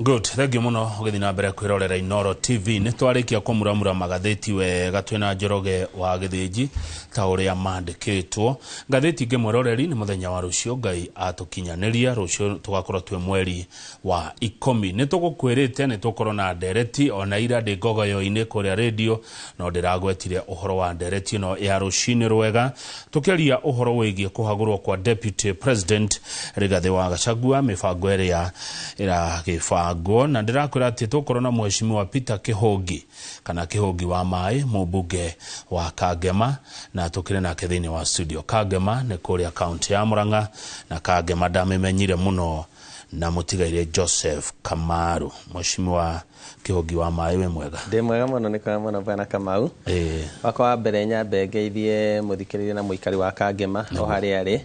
Good, thank you muno ũgĩthiĩ na mbere kwĩrorera Inooro TV. Nĩ twarĩkia kũmuramura magathĩti wega twĩna Njoroge wa Gĩthĩnji ta ũrĩa mandĩkĩtwo. Ngathĩti ingĩ mwĩroreri nĩ mũthenya wa rũciũ Ngai atũkinyanĩria, rũciũ tũgakorwo twĩ mweri wa ikũmi. Nĩ tũgũkwĩrĩte nĩ tũkorwo na ndereti ona ira ndĩ ngogoyo-inĩ kũrĩa rĩndio no ndĩragwetire ũhoro wa ndereti ĩno ya rũcinĩ rwega tũkĩaria ũhoro wĩgiĩ kũhagũrwo kwa Deputy President Rigathĩ wa Gachagua, mĩbango ĩrĩa ĩragĩbangwo, na ndĩrakwĩra atĩ tũgũkorwo na Mheshimiwa Peter Kĩhũngi kana Kĩhũngi wa Maĩ, mũmbunge wa Kangema, na tũkĩrĩ nake thĩinĩ wa studio. Kangema nĩ kũrĩa kaunti ya Murang'a, na Kangema ndamĩmenyire mũno na mũtigairĩ Joseph Kamaru. Mheshimiwa Kĩhũngi wa Maĩ, wĩ mwega? Ndĩ mwega mũno, nĩ kwega mũno bwana Kamau. Ĩĩ. Wakwa wa mbere nyambe ngeithie mũthikĩrĩria na mũikari wa Kangema o harĩa arĩ.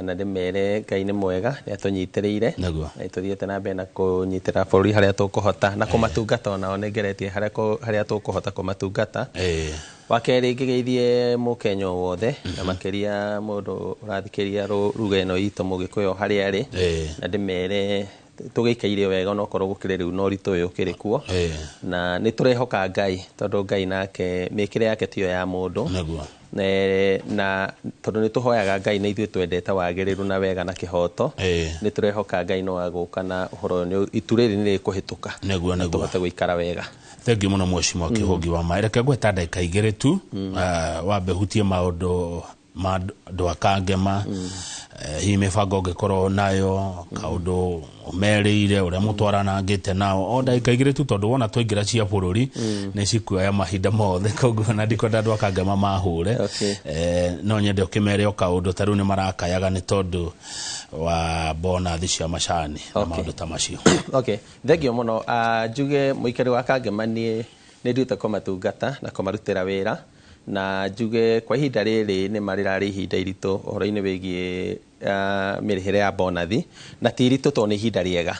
Na ndĩmere Ngai nĩ mwega, nĩ atũnyitĩrĩire. Na tũthiĩte na mbere na kũnyitĩrĩra bũrũri harĩa tũkũhota na kũmatungata onao nĩ ngeretie harĩa tũkũhota kũmatungata. Wa kerĩ ngĩgeithie mũkenya o wothe na makĩria mũndũ ũrathikĩrĩria ruga ĩno itũ mũgĩkũyũ harĩa arĩ. Na ndĩmere tũgĩikaire wega onokorwo gũkĩrĩ rĩu na ũritũ ũyũ ũkĩrĩ kuo. Na nĩ tũrehoka Ngai tondũ Ngai nake mĩkĩre yake tiyo ya mũndũ. Na tondũ nĩ tũhoyaga Ngai na ithuĩ twendete wagĩrĩru na wega na kĩhoto. Nĩ tũrehoka Ngai no agũka na ũhoro ũyũ itu rĩrĩ nĩ rĩkũhĩtũka. Na tũhote gũikara wega. Thank you mũno Mheshimiwa Kĩhũngi wa Maĩ. Reke ngwĩta ndagĩka igĩrĩ tu, wambe hutie maũndũ ma andũ a Kangema, hihi mĩbango ũngĩkorwo nayo, kaũndũ ũmerĩire, ũrĩa mũtwaranangĩte nao, o ndagĩka igĩrĩ tu tondũ wona twaingĩra cia bũrũri nĩ cikuoya mahinda mothe, koguo na ndikwenda andũ a Kangema mahũre. No nyende ũkĩmere o kaũndũ, ta rĩu nĩ marakayaga nĩ tondũ wa bonathi cia macani na maũndũ ta macio. Okay, thank you mũno. Njuge mũikari wa Kangema niĩ nĩ nduĩte kũmatungata na kũmarutĩra wĩra, na njuge kwa ihinda rĩrĩ nĩ marĩrarĩ ihinda iritũ ũhoro-inĩ wĩgiĩ mĩrĩhĩre ya bonathi, na ti iritũ tondũ nĩ ihinda rĩega.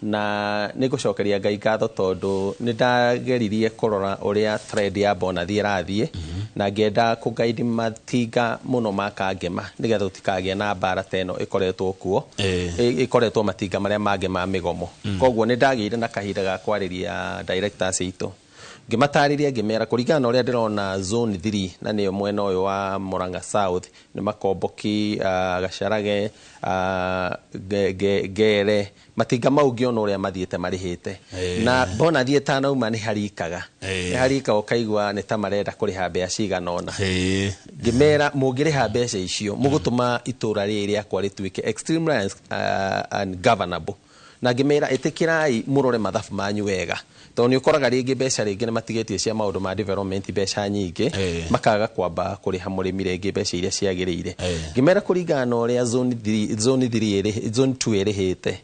Na nĩ ngũcokeria Ngai ngatho tondũ nĩ ndageririe kũrora ũrĩa trend ya bonathi ĩrathiĩ, na ngĩenda kũguide matinga mũno ma Kangema nĩgetha tũtikagĩe na mbara ta ĩno ĩkoretwo kuo. Ĩkoretwo matinga marĩa mangĩ ma mĩgomo. Koguo nĩ ndagĩire na kahinda ga kwarĩria directors aitũ. Ngĩmatarĩria ngĩmera kũringana na ũrĩa ndĩrona zone 3 na nĩyo mwena ũyũ wa Murang'a South, nĩ Makomboki, Gacarage, Ngere, matinga mau ngĩona ũrĩa mathiĩte marĩhĩte. Na bonathi ĩtanauma nĩ harikaga. Nĩ harikaga ũkaigua nĩ ta marenda kũrĩha mbeca cigana ũna. Ngĩmera mũngĩrĩha mbeca icio mũgũtũma itũra rĩrĩ rĩakwa rĩtuĩke extremely ungovernable. Na ngĩmera ĩtĩkĩrai mũrore mathabu manyu wega, tondũ nĩ ũkoraga rĩngĩ mbeca rĩngĩ nĩ matigĩtie cia maũndũ ma development mbeca nyingĩ, makaga kwamba kũrĩha mũrĩmi rĩngĩ mbeca iria ciagĩrĩire. Ngĩmera kũringana na ũrĩa zone 3, zone 3 ĩrĩ, zone 2 ĩrĩhĩte,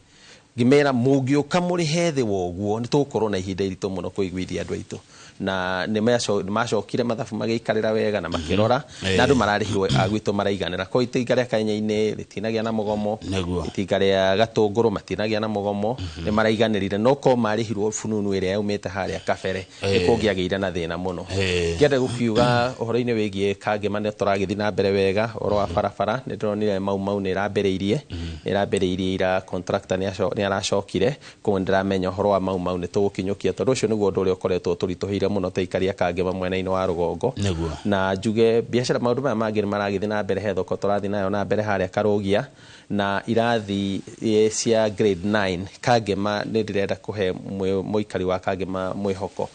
ngĩmera mũngĩũka mũrĩhe thĩ wa ũguo nĩ tũgũkorwo na ihinda iritũ mũno kũiguithia andũ aitũ. Na nĩ macokire mathabu magĩikarĩra wega na makĩrora, na andũ mararĩhirwo a gwitũ maraiganĩra. Kwa itinga rĩa Kenya-inĩ rĩtinagĩa na mũgomo, itinga rĩa Gatũngũrũ matinagĩa na mũgomo, nĩ maraiganĩrire. No korwo marĩhirwo fununu ĩrĩa yaumĩte harĩa kabere, nĩ kũngĩagĩire na thĩna mũno. Ngĩenda gũkiuga ũhoro-inĩ wĩgiĩ Kangema nĩ tũragĩthiĩ na mbere wega, ũhoro wa barabara nĩ ndĩronire Mau Mau nĩ ĩrambĩrĩirie, nĩ ĩrambĩrĩirie ira contractor nĩ aracokire. Koguo nĩ ndĩramenya ũhoro wa Mau Mau nĩ tũgũkinyũkia, tondũ ũcio nĩguo ũndũ ũrĩa ũkoretwo tũritũhĩire mũno ta aikari a Kangema mwena-inĩ wa rũgongo. Na njuge biacara maũndũ maya mangĩ nĩ maragĩthiĩ na mbere, he thoko tũrathiĩ nayo na mbere harĩa Karũgia, na irathi cia grade 9 Kangema nĩ ndĩrenda kũhe mũikari wa Kangema mwĩhoko.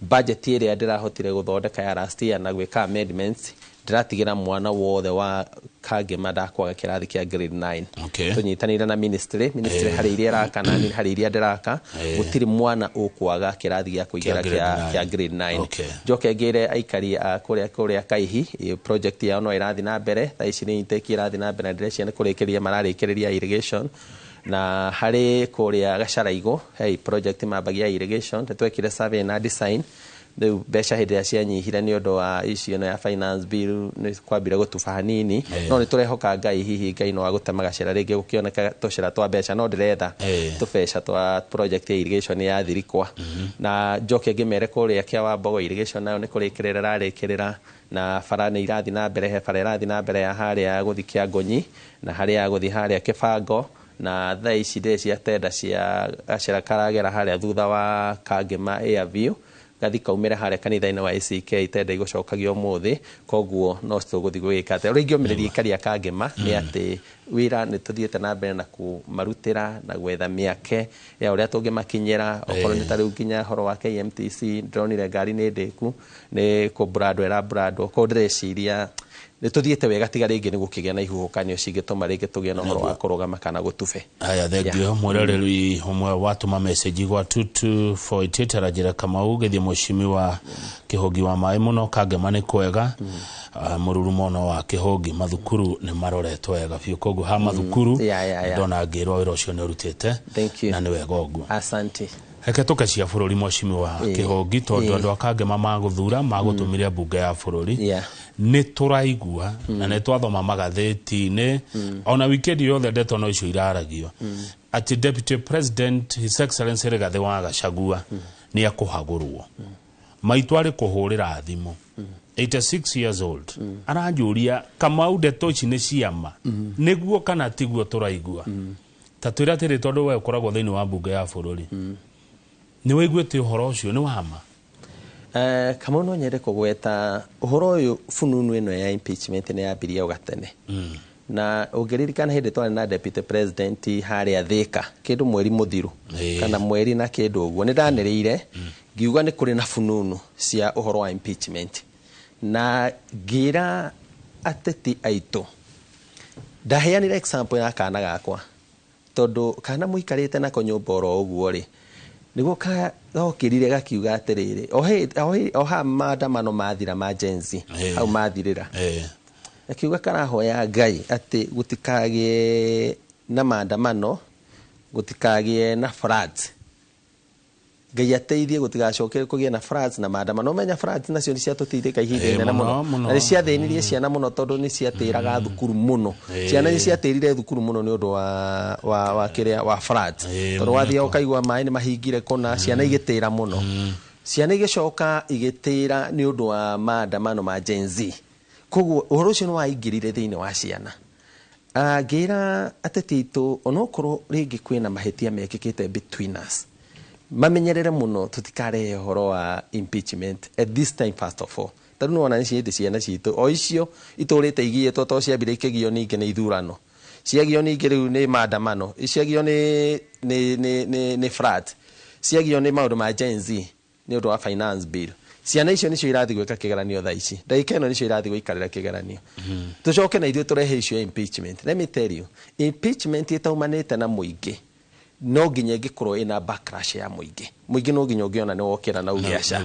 Budget ĩrĩa ndĩrahotire gũthondeka ya last year na gwĩka amendments, ndĩratigĩra mwana wothe wa Kangema ndakwaga kĩrathi kĩa grade 9. Tũnyitanĩire na ministry, ministry harĩ iria ĩraka na niĩ harĩ iria ndĩraka, gũtirĩ mwana ũkwaga kĩrathi gĩa kũingĩra Kĩa grade 9. kĩa grade 9. Njoke ngĩre aikari a kũrĩa Kaihi, project yao no ĩrathiĩ na mbere, thaa ici nĩ intake ĩrathiĩ na mbere na ndĩreciria nĩ kũrĩkĩrĩria mararĩkĩrĩria irrigation. Na harĩ kũrĩa Gacaraigũ, hey, project mambagia irrigation, nĩ twekire survey na design. Rĩu mbeca hĩndĩ ĩrĩa cianyihire nĩ ũndũ wa issue ĩno ya finance bill nĩ kwambire gũtuba hanini, no nĩ tũrehoka Ngai hihi Ngai no agũtema gacĩra rĩngĩ gũkĩoneka tũcĩra twa mbeca, no ndĩretha tũbeca twa project ya irrigation ya Thirikwa. Na njoke ngĩmere kũrĩa kĩa Wambogo irrigation nayo nĩ kũrĩkĩrĩra ĩrarĩkĩrĩra, na bara nĩ irathiĩ na mbere, he bara ĩrathiĩ na mbere ya harĩa gũthiĩ Kĩangũnyi na harĩa gũthiĩ harĩa Kĩbango, Na thaa ici ndĩreciria tenda cia gacĩra karagera harĩa thutha wa Kangema Airview gathi kaumĩre harĩa kanitha-inĩ wa ACK tenda igũcokagio ũmũthĩ koguo no tũgũthiĩ gwĩka atĩa. Ũrĩa ingĩũmĩrĩria aikari a Kangema nĩ atĩ wĩra nĩ tũthiĩte na mbere na kũmarutĩra na gwetha mĩeke ya ũrĩa tũngĩmakinyĩra okorwo nĩ ta rĩu nginya ũhoro wa KMTC ndĩronire ngari nĩ ndĩku nĩ kũmbrandwo ĩrambrandwo koguo ndĩreciria nĩ tũthiĩte wega tiga rĩngĩ nĩ gũkĩgĩa na ihuhũkanio cingĩtũma rĩngĩ tũgĩe na ũhoro wa kũrũgama kana gũtube. Haya, thengio. Mwĩroreri ũmwe watũma message gwa 2248 aranjĩra Kamau gĩthiĩ mũcimi Kĩhũngi wa maĩ mũno Kangema nĩ kwega, mũrurumo no wa Kĩhũngi, mathukuru nĩ maroretwo wega biũ, koguo ha mathukuru ndona ngĩrwo wĩra ũcio nĩ ũrutĩte na nĩ wega ũguo. Asante. Reke tũke cia bũrũri mũcimi wa Kĩhũngi tondũ andũ a Kangema magũthura magũtũmire mbunge ya bũrũri. Nĩ tũraigua na nĩ twathoma magathĩti-inĩ ona wikendi yothe ndeto no icio iraragio atĩ Deputy President His Excellency Rigathĩ wa Gachagua nĩ akũhagũrwo. Maitũ arĩ kũhũrĩra thimũ 86 years old aranjũria Kamau ndeto ici nĩ ciama nĩguo kana tiguo tũraigua. Ta twĩre atĩrĩ tondũ we ũkoragwo thĩinĩ wa mbunge ya bũrũri nĩ wĩiguĩte ũhoro ũcio nĩ wa ma? Kamau no nyende kũgweta ũhoro ũyũ fununu ĩno ya impeachment nĩ yambirie o gatene. Na ũngĩririkana hĩndĩ twarĩ na Deputy President harĩa Thĩka kĩndũ mweri mũthiru kana mweri na kĩndũ ũguo nĩ ndanĩrĩire ngiuga nĩ kũrĩ na fununu cia ũhoro wa impeachment na ngĩra ateti aitũ ndaheanire example ya kana gakwa tondũ kana mũikarĩte nako nyũmba oro ũguo rĩ nĩguo gokĩrire gakiuga atĩrĩrĩ o ha maandamano mathira ma Gen Z hau mathirĩra gakiuga karahoya Ngai atĩ gũtikagĩe na maandamano gũtikagĩe na floods Ngai ateithie gũtigacoke kũgĩe na floods na maandamano. Menya floods nacio nĩ ciatũteithĩka ihinda inene mũno na nĩ ciathĩnirie ciana mũno tondũ nĩ ciatĩraga thukuru mũno. Ciana nĩ ciatĩrire thukuru mũno nĩ ũndũ wa kĩrĩa wa floods tondũ wathiĩ ũkaigua maĩ nĩ mahingire kũna ciana igĩtĩra mũno. Ciana igĩcoka igĩtĩra nĩ ũndũ wa maandamano ma Gen Z. Koguo ũhoro ũcio nĩ waingĩrire thĩinĩ wa ciana. Ngĩra ateti aitũ onokorwo rĩngĩ kwĩna mahĩtia mekĩkĩte between us mamenyerere mũno tũtikarehe ũhoro wa impeachment at this time first of all. Tarĩu nĩwona nĩ hĩndĩ ciana citũ o icio itũrĩte igiyĩtwo to ciambire ikĩgio ningĩ nĩ ithurano ciagio ningĩ rĩu nĩ maandamano ciagio nĩ flood ciagio nĩ maũndũ ma Gen Z nĩ ũndũ wa finance bill. Ciana icio nĩcio irathiĩ gwĩka kĩgeranio thaa ici ndagĩka ĩno nĩcio irathiĩ gũikarĩra kĩgeranio. Tũcoke na ithuĩ tũrehe issue ya impeachment. Let me tell you, impeachment ĩtaumanĩte na mũingĩ no nginya ĩngĩkorwo ĩna backlash ya mũingĩ. Mũingĩ no nginya ũngĩona nĩ wokĩra na uge aca.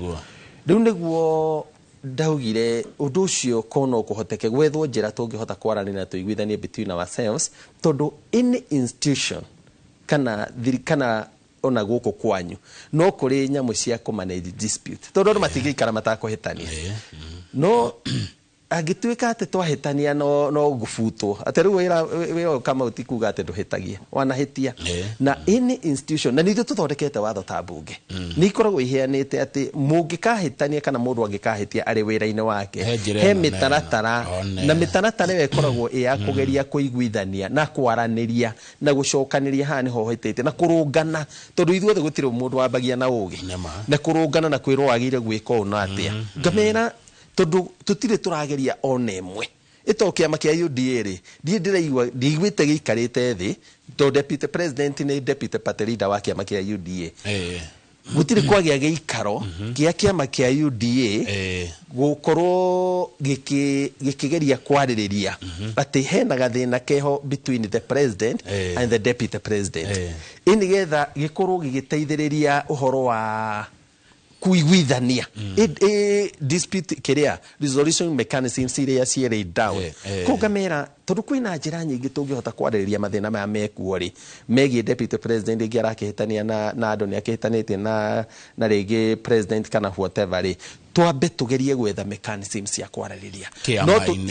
Rĩu nĩguo ndaugire ũndũ ũcio ko no kũhoteke gwethwo njĩra tũngĩhota kwaranĩria na tũiguithanie between ourselves tondũ any institution kana kana ona gũkũ kwanyu no kũrĩ nyamũ cia kũ manage dispute tondũ andũ matingĩikara matakũhĩtania. No angĩtuĩka atĩ twahĩtania no ngũbutwo atĩ rĩu wĩra ũyũ Kamau ti kuga atĩ ndũhĩtagia wanahĩtia. Na any institution na nithuĩ tũthondekete watho ta mbunge nĩ ikoragwo iheanĩte atĩ mũngĩkahĩtania kana mũndũ angĩkahĩtia arĩ wĩra-inĩ wake he mĩtaratara na mĩtaratara ĩyo ĩkoragwo ĩ ya kũgeria kũiguithania na kwaranĩria na gũcokanĩria haha nĩho hĩtĩtie na kũrũngana tondũ ithuothe gũtirĩ mũndũ wambagia na ũgĩ na kũrũngana na kwĩrwo wagĩrĩire gwĩka ũũ na atĩa ngamera tondũ tũtirĩ tũrageria ona ĩmwe ĩto kĩama kĩa UDA rĩ ndiĩ ndĩraigua ndiiguĩte gĩikarĩte thĩ tondũ Deputy President nĩ Deputy Party Leader wa kĩama kĩa UDA. Gũtirĩ kwagĩa gĩikaro kĩa kĩama kĩa UDA gũkorwo gĩkĩgeria kwarĩrĩria atĩ hena gathĩna keho between the president and the deputy president ĩ nĩgetha gĩkorwo gĩgĩteithĩrĩria ũhoro wa kuiguithania dispute kĩrĩa resolution mechanisms iria ciĩ laid down. Koguo ngamera tondũ kwĩna njĩra nyingĩ tũngĩhota kwarĩrĩria mathĩna maya mekuo rĩ megiĩ deputy president rĩngĩ arakĩhĩtania na andũ nĩ akĩhĩtanĩtie na rĩngĩ president kana whatever rĩ twambe tũgerie gwetha mechanisms cia kwarĩrĩria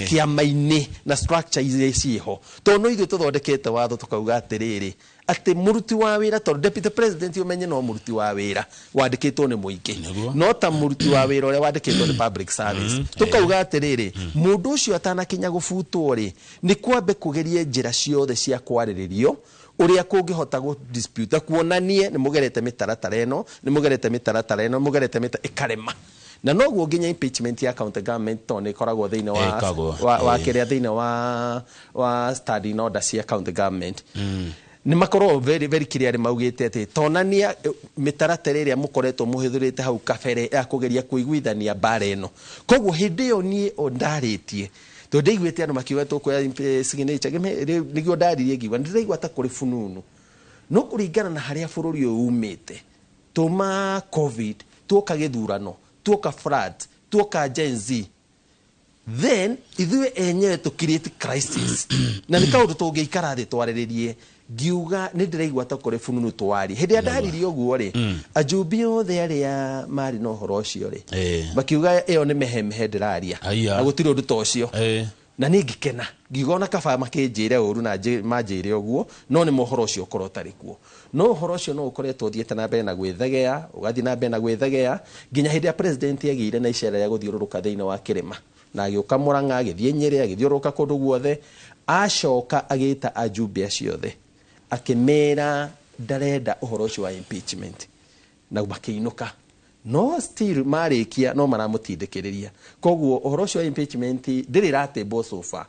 kĩama-inĩ na structure iria ciĩho tondũ no ithuĩ tũthondekete watho tũkauga atĩrĩrĩ atĩ mũruti wa wĩra tondũ deputy president ũmenye no mũruti wa wĩra wandĩkĩtwo nĩ mũingĩ no ta mũruti wa wĩra ũrĩa wandĩkĩtwo nĩ public service tũkauga atĩrĩrĩ mũndũ ũcio atanakinya gũbutwo rĩ nĩ kwambe kũgerie njĩra ciothe cia kwarĩrĩrio Ũrĩa kũngĩhota gũ dispute kuonanie nĩ mũgerete mĩtaratara ĩno, nĩ mũgerete mĩtaratara ĩno, mũgerete mĩta ĩkarema. Na noguo nginya impeachment ya county government to nĩ ĩkoragwo thĩinĩ wa Ĩkagwo, wa kĩrĩa thĩinĩ wa standing order cia county government. Nĩ makoragwo very very clear maugĩte atĩ tonania mĩtaratara ĩrĩa mũkoretwo mũhĩthũrĩte hau kabere ya kũgeria kũiguithania mbara ĩno. Koguo hĩndĩ ĩyo niĩ o ndarĩtie tondũ ndaiguĩte andũ makiuga tũkuoya signature, nĩguo ndaririe ngiuga ndĩraigua ta kũrĩ fununu, no kũringana na harĩa bũrũri ũyũ umĩte, tuma COVID, tuoka gĩthurano, tuoka flood, tuoka Gen Z, then ithuĩ enyewe tũ create crisis na nĩ kaũndũ tũngĩikara thĩ twarĩrĩrie. Ngiuga nĩ ndĩraigua ta kũrĩ fununu twarie. Hĩndĩ ĩrĩa ndaririe ũguo rĩ, ajumbi othe arĩa marĩ na ũhoro ũcio rĩ, makiuga ĩyo nĩ mehemehe ndĩraria Aya. na gũtirĩ ũndũ ta ũcio. Eh. Na niĩ ngĩkena, ngiuga ona kaba makĩnjĩre ũru na manjĩre ũguo, no nĩ mohoro ũcio ũkorwo ũtarĩ kuo. No ũhoro ũcio no ũkoretwo ũthiĩte na mbere na gwĩthegea, ũgathiĩ na mbere na gwĩthegea nginya hĩndĩ ya president agĩire na icera rĩa gũthiũrũrũka thĩinĩ wa kĩrĩma, na agĩũka Mũrang'a, agĩthiĩ Nyĩrĩ, agĩthiũrũrũka kũndũ guothe. Acoka agĩta ajumbe acio othe, akĩmera ndarenda ũhoro ũcio wa impeachment, na makĩinũka. No still marĩkia no maramũtindĩkĩrĩria. Koguo ũhoro ũcio wa impeachment ndĩrĩ ĩratĩmbwo so far.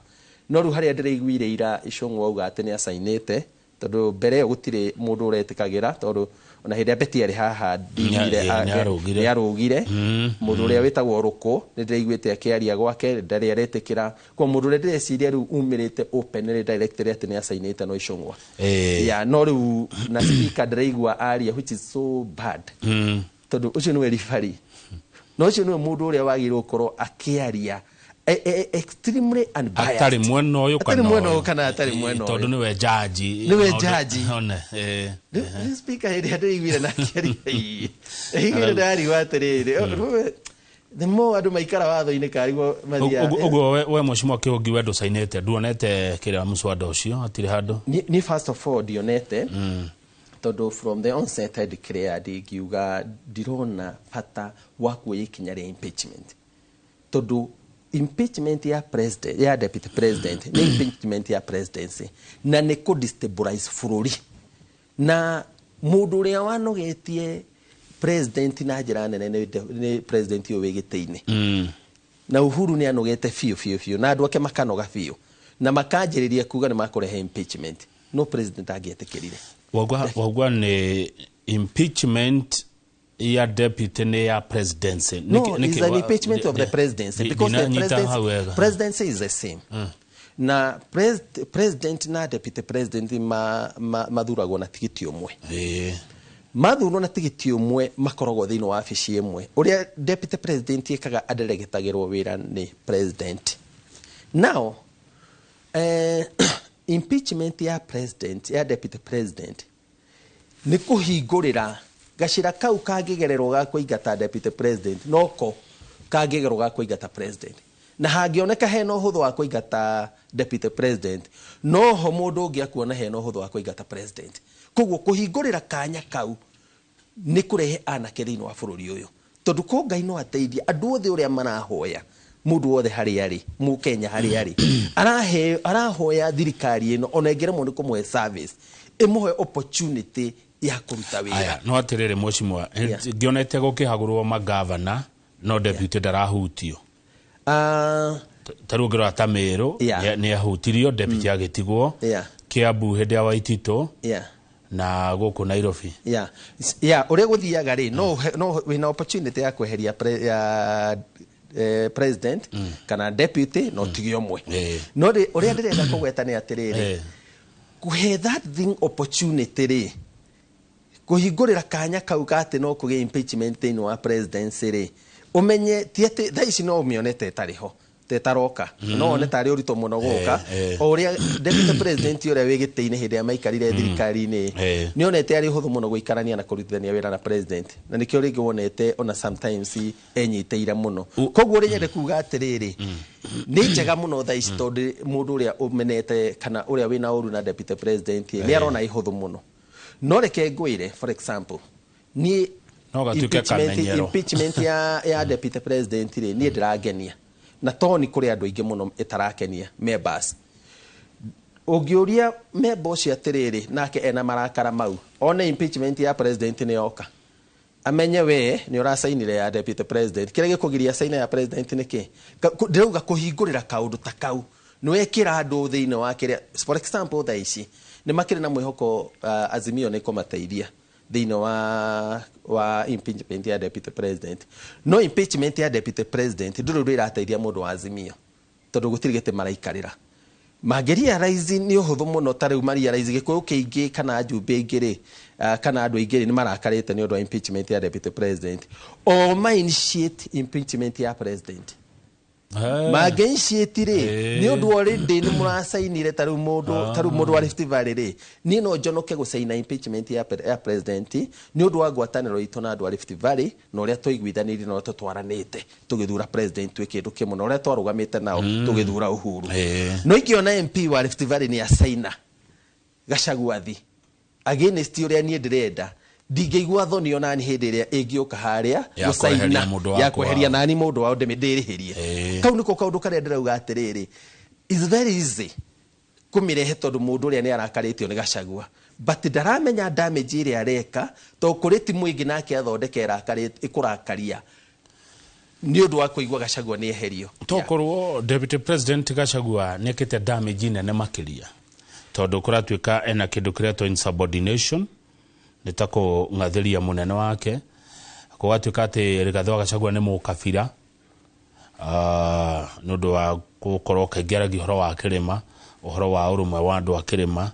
No rĩu harĩa ndĩraiguire ira Icũng'wa auga atĩ nĩ acainĩte, tondũ mbere ĩyo gũtirĩ mũndũ ũretĩkagĩra, tondũ ona hĩndĩ ya Betty arĩ haha ndiguire Nĩarũgire. Nĩarũgire. Mũndũ ũrĩa wĩtagwo Rũkũ nĩ ndĩraiguĩte akĩaria gwake, ndarĩ aretĩkĩra. Kwa mũndũ ũrĩa ndĩreciria rĩu umĩrĩte openly directly atĩ nĩ acainĩte no Icũng'wa. Yeah, no rĩu na speaker ndĩraigua aria, which is so bad, tondũ ũcio nĩwe referee, na ũcio nĩwe mũndũ ũrĩa wagĩrĩirwo gũkorwo akĩaria extremely unbiased. Atarĩ mwena ũyũ Atarĩ kana mwena ũyũ. ũyũ kana atarĩ mwena ũyũ. Tondũ nĩwe jaji. Nĩwe jaji. One, eh. Rĩu speaker hĩndĩ ĩrĩa ndĩraiguire na akĩaria, iguire ndarigo atĩrĩrĩ, the more andũ maikara watho-inĩ karigwo mathiaga. Ũguo we mheshimiwa Kĩhũngi, we ndũcainĩte, nduonete kĩrĩa mũswada ũcio hatirĩ handũ? Ni first of all ndionete, tondũ from the onset I declared, ngiuga ndirona bata wa kuoya ikinya rĩa impeachment, tondũ impeachment ya president, ya deputy president, nĩ impeachment ya presidency na nĩ kũ destabilize bũrũri. Na mũndũ ũrĩa wanogetie president na njĩra nene nĩ president ũyũ wĩ gĩtĩ-inĩ. Na Uhuru nĩ anogete biũ biũ biũ, na andũ ake makanoga biũ, na makanjĩrĩria kuga nĩ makũrehe impeachment, no president angĩetĩkĩrire. Waugua nĩ impeachment ya deputy nĩ ya presidency? No, it's an impeachment of the presidency because the presidency, presidency is the same. Na president na deputy president mathuragwo na tigiti ũmwe. Mathurwo na tigiti ũmwe, makoragwo thĩinĩ wa wabici ĩmwe. Ũrĩa deputy president ĩkaga, aderegetagĩrwo wĩra nĩ president. Now impeachment ya president, ya deputy president, nĩ kũhingũrĩra gacĩra kau kangĩgererwo ga kũingata deputy president, noko kangĩgererwo ga kũingata president. Na hangĩoneka hena ũhũthũ wa kũingata deputy president, noho mũndũ ũngĩ akuona hena ũhũthũ wa kũingata president. Koguo kũhingũrĩra kanya kau nĩ kũrehe anake thĩinĩ wa bũrũri ũyũ, tondũ ko Ngai no ateithie andũ othe ũrĩa marahoya, mũndũ wothe harĩa arĩ, mũkenya harĩa arĩ, arahe arahoya thirikari ĩno ona ĩngĩremwo nĩ kũmũhe service, ĩmũhe opportunity ya kũruta wĩra. Aya, no atĩrĩrĩ mheshimiwa, ngĩonete gũkĩhagũrwo magavana no deputy ndarahutio. Ta rĩu ũngĩrora ta Meru, nĩ ahutirio, deputy agĩtigwo. Kiambu hĩndĩ ya Waititũ na gũkũ Nairobi. Yeah, ũrĩa gũthiaga rĩ, no wĩna opportunity ya kweheria ya president kana deputy, no tige ũmwe. No ũrĩa ndĩrenda kũgweta nĩ atĩrĩrĩ, kũhe that thing opportunity rĩ, kũhingũrĩra kanya kau ka atĩ no kũgĩe impeachment thĩinĩ wa presidency rĩ, ũmenye ti atĩ thaa ici no ũmĩone ta ĩtarĩ ho, ta ĩtaroka, no wone tarĩ ũritũ mũno gũka. O ũrĩa deputy president ũrĩa wĩ gĩtĩ-inĩ hĩndĩ ĩrĩa maikarire thirikari-inĩ, nĩ onete arĩ ũhũthũ mũno gũikarania na kũrutithania wĩra na president, na nĩkĩo rĩngĩ wonete ona sometimes enyitĩire mũno. Koguo ũrĩa nyende kuga atĩrĩrĩ, nĩ njega mũno thaa ici, tondũ mũndũ ũrĩa ũmenete kana ũrĩa wĩna ũru na deputy president nĩ arona ihũthũ mũno. No reke ngwĩre, for example, niĩ No gatuĩke kamenyero. Impeachment ya deputy president rĩ, niĩ ndĩrangenia, na to nĩ kũrĩ andũ aingĩ mũno ĩtarakenia members. Ũngĩũria memba ũcio atĩrĩrĩ, nake ena marakara mau, one impeachment ya president nĩ yoka, amenye we nĩ ũracainire ya deputy president, kĩrĩa gĩkũgiria caina ya president nĩ kĩ? Ndĩrauga kũhingũrĩra kaũndũ ta kau nĩ wekĩra andũ thĩinĩ wa kĩrĩa. For example, thaa ici nĩ makĩrĩ na mwĩhoko Azimio nĩ kũmateithia thĩinĩ wa impeachment ya deputy president. No impeachment ya deputy president ndũrĩ ũndũ ĩrateithia mũndũ wa Azimio, tondũ gũtirĩ gĩtĩ maraikarĩra. Mangĩrealize nĩ ũhũthũ mũno, ta rĩu marealize Gĩkũyũ kĩingĩ kana njumbe ingĩ rĩ, kana andũ aingĩ rĩ, nĩ marakarĩte nĩ ũndũ wa impeachment ya deputy president. O ma initiate impeachment ya president, mangĩ initiate rĩ, nĩ ũndũ already nĩ mũracainire. Ta rĩu mũndũ wa Rift Valley rĩ, niĩ no njonoke gũcaina impeachment ya president nĩ ũndũ wa ngwatanĩro itũ na andũ a Rift Valley, na ũrĩa twaiguithanĩirie na ũrĩa tũtwaranĩte tũgĩthura president twĩ kĩndũ kĩmwe, na ũrĩa twarũgamĩte nao tũgĩthura Uhuru. No ingĩona MP wa Rift Valley nĩ acaina Gachagua thi against ũrĩa niĩ ndĩrenda, ndingĩigua thoni ona ni hĩndĩ ĩrĩa ĩngĩũka harĩa Ya kweheria mũndũ ya waku. Kweheria nani mũndũ wao ndĩrĩhĩrie. Kau nĩko kaũndũ karĩa ndĩrauga atĩrĩrĩ, is very easy kũmĩrehe, tondũ mũndũ ũrĩa nĩ arakarĩtio nĩ Gachagua, but ndaramenya damage ĩrĩa areka, tondũ kũrĩ timu ĩngĩ nake athondeka ĩkũrakaria nĩ ũndũ wa kũigua Gachagua nĩ eherio. Tokorwo deputy president Gachagua nĩ ekĩte damage nene makĩria, tondũ kũratuĩka ena kĩndũ kĩretwo insubordination, nĩ ta kũng'athĩria mũnene wake, gũgatuĩka atĩ Rigathĩ wa Gachagua nĩ mũkabira, nĩ ũndũ wa gũkorwo kaingĩ aragia ũhoro wa kĩrĩma, ũhoro wa ũrũmwe wa andũ a kĩrĩma,